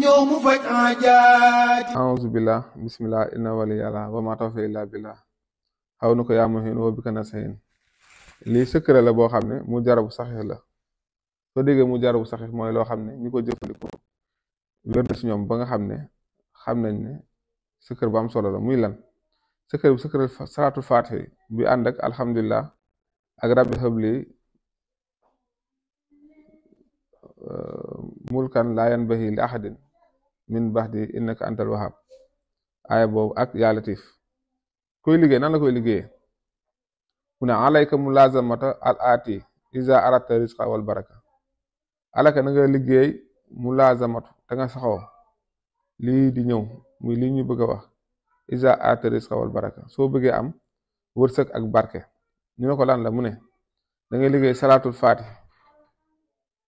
ñëw mu faj aajaati. auzu billah bismillah inna wali yàlla wa ma tawfiq illa billah xaw na ko yaa muhin wa bika nastahin. lii secret la boo xam ne mu jarabu saxix la. soo déggee mu jarabu saxix mooy loo xam ne ñi ko jëfandikoo wér na ci ñoom ba nga xam nañ ne secret bu am solo la. muy lan secret bu secret salaatul faatihi bi ànd ak alhamdulillah ak rabbi habli mulkan laa yanbahi li ahadin min baxdi innaka antal wahhab. aaya boobu ak yaa latif koy liggéey nan la koy liggéeyee mu ne alayka mulazamata al aati iza aradta rizqa wal baraka. alaka na nga liggéey mulazamatu te nga saxoo lii di ñëw muy lii ñu bëgg a wax iza aradta rizqa wal baraka. soo bëggee am wërsëg ak barke ñu ne ko lan la mu ne da ngay liggéey salaatul faatih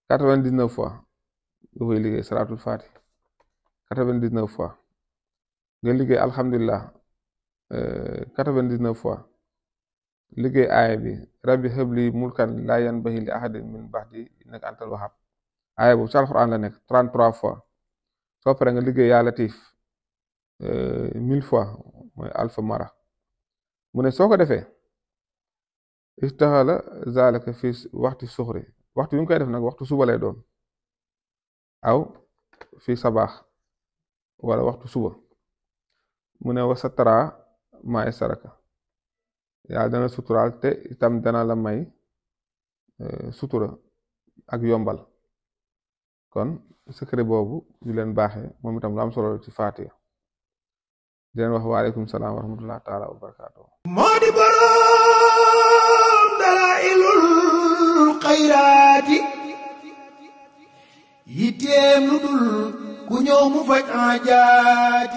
99 fois nga koy liggéey salaatul faatih 99 fois nga liggéey alhamdulillah 99 fois liggéey aaya bi rabbi habli mulkan laa yanbahi li ahadin min ba'di innaka antal wahhab. aaya boobu ci alxuraan la nekk 33 fois. soo paree nga liggéey yaa latif 1000 fois mooy alfa mara. mu ne soo ko defee istaxala zalika fi waxti suxri waxtu yu ngi koy def nag waxtu suba lay doon aw fi sabaax wala waxtu suba. mu ne wa satara ma saraka yàlla dana suturaal te itam dana la may sutura ak yombal. kon secret boobu yu leen baaxee moom itam lu am solo ci Faatiha. di leen wax waaleykum salaam wa rahmatullah taala wa barakaatuh. moo di boroom dalaa'ilul xayraati yitteem lu dul ku ñëw mu faj aajaati.